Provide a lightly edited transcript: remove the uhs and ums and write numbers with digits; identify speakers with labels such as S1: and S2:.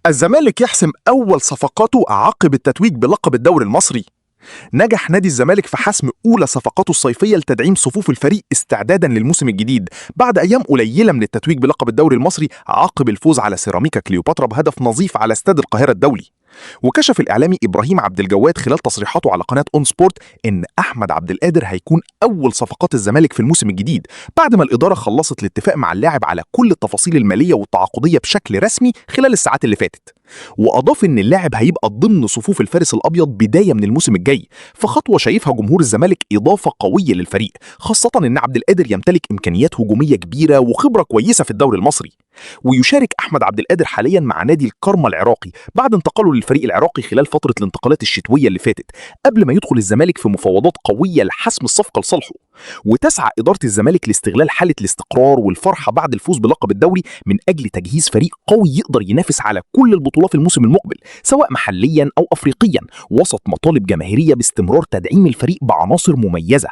S1: الزمالك يحسم أول صفقاته عقب التتويج بلقب الدوري المصري. نجح نادي الزمالك في حسم أولى صفقاته الصيفية لتدعيم صفوف الفريق استعدادا للموسم الجديد بعد أيام قليلة من التتويج بلقب الدوري المصري عقب الفوز على سيراميكا كليوباترا بهدف نظيف على استاد القاهرة الدولي. وكشف الإعلامي إبراهيم عبد الجواد خلال تصريحاته على قناة أون سبورت إن أحمد عبد القادر هيكون أول صفقات الزمالك في الموسم الجديد بعد ما الإدارة خلصت الاتفاق مع اللاعب على كل التفاصيل المالية والتعاقدية بشكل رسمي خلال الساعات اللي فاتت. وأضاف إن اللاعب هيبقى ضمن صفوف الفارس الأبيض بداية من الموسم الجاي، فخطوة شايفها جمهور الزمالك إضافة قوية للفريق، خاصة إن عبد القادر يمتلك إمكانيات هجومية كبيرة وخبرة كويسة في الدوري المصري. ويشارك أحمد عبد القادر حاليا مع نادي الكرمة العراقي بعد انتقاله للفريق العراقي خلال فترة الانتقالات الشتوية اللي فاتت، قبل ما يدخل الزمالك في مفاوضات قوية لحسم الصفقة لصالحه. وتسعى إدارة الزمالك لاستغلال حالة الاستقرار والفرحة بعد الفوز بلقب الدوري من أجل تجهيز فريق قوي يقدر ينافس على كل البطولات الموسم المقبل سواء محليا أو أفريقيا، وسط مطالب جماهيرية باستمرار تدعيم الفريق بعناصر مميزة.